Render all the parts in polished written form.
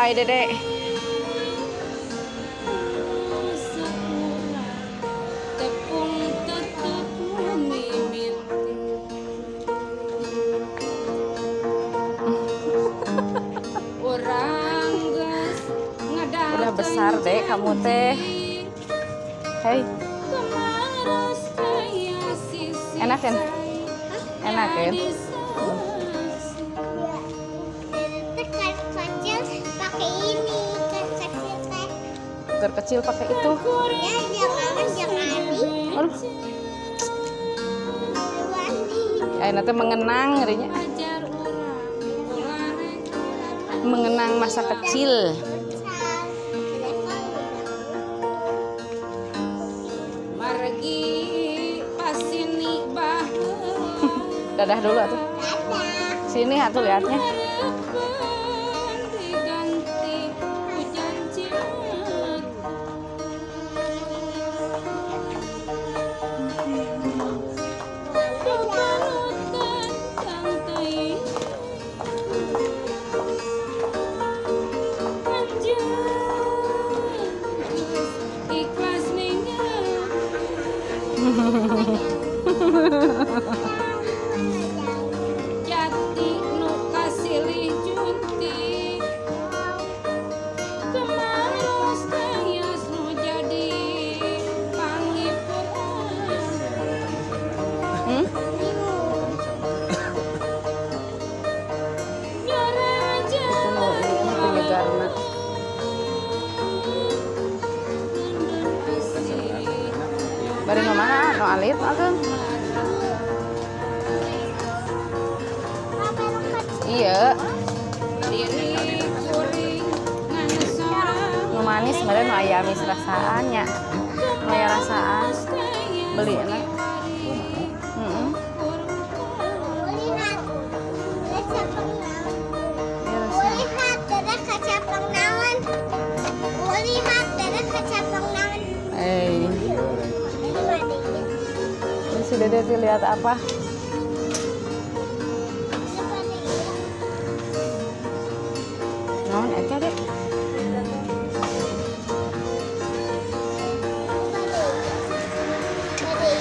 Bye, Dede. Tepung tetep mimiti. Urang geus Udah besar, Dek, kamu teh. Hei, Kemaros kaya sisi. Enak, kan? Enak, kan? Dede teh kan kecil pakai ini, kan kecil teh. Keur kecil pakai itu. Ya jangan jangan. Aduh, Wani. Ayo nanti mengenang ngerinya. Ajar urang ulah rek. Mengenang masa kecil. Futsal. Mereka. Margi pasini baheula. Dadah dulu atuh. Dadah. Sini atuh lihatnya. Harapan diganti ku janji aku. Babalutan kang teuing. Anjeun geus ikhlas ninggalkeun. Jati nu kasilih junti. Kemaros tayas nu jadi pangipuran. Nyoraja. Itu nu ini penyegarna. Bari nu mana? Nu alit akang. Iya, Diri kuring ngan sorang. Nu manis meureun nu aya amis rasaan nya. Nu aya rasaan. Beli enak. Heeh. Lihat. Iya rasa. Lihat, ada kaca pengenalan. Lihat, ada kaca pengenalan. Eh, ini si Dede tuh lihat apa? Naon eta, Dek?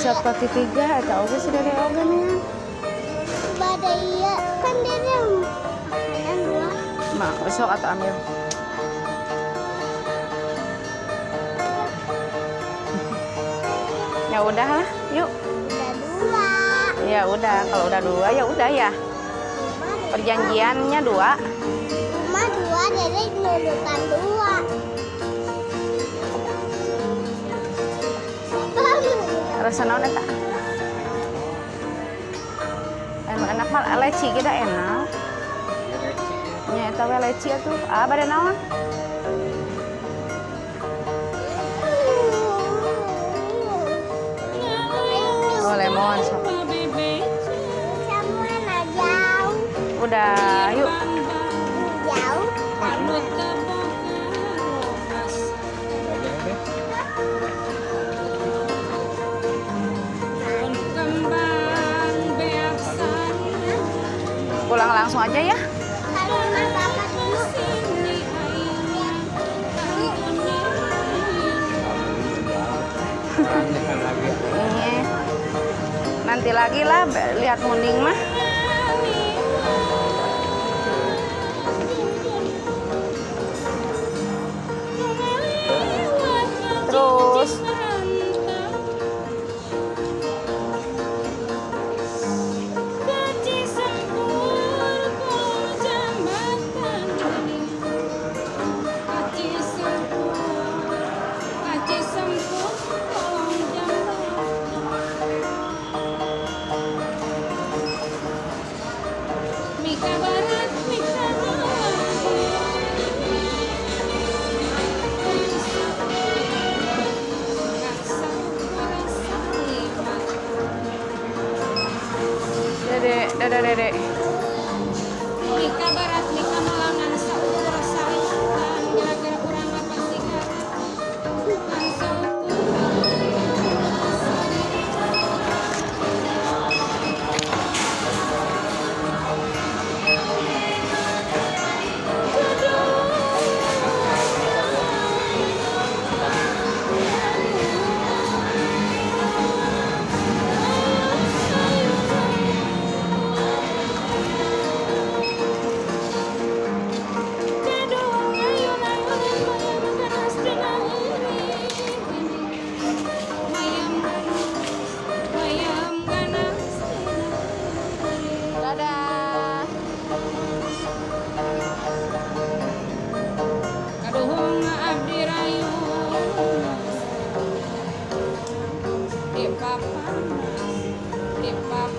Capati tiga eta oge si Dede oge nih. Badai iya kan Dede makanan dua. Mak, besok atau ambil. Ya udah lah, yuk. Udah dua. Ya udah, kalau udah dua ya udah ya. Perjanjiannya dua. Rumah dua, Dede nurutan dua. Rasa naon eta? Anu enak mah leci kita enak. Nya eta we leci atuh. Ah, bade naon? Oh, lemon sok. Sama jauh. Udah, yuk. Jauh. Anu teu boga romas. Mun kembang beak sari. Pulang langsung aja ya. Kalau rumah bapak dulu. Sini aing tangtuna. Ini. Nanti lagi lah lihat munding mah. Terus. Kaci sempur kolong jambatan. Kaci sempur, kaci sempur kolong jambatan. Mika barat, mika barat. Ngan saukur salimat. Dede, dadah Dede. Mika barat, mika melangan saukur salimatan. Gara-gara urang mah pasti karet. Ngan saukur salimat. Kudu Di papanas, di.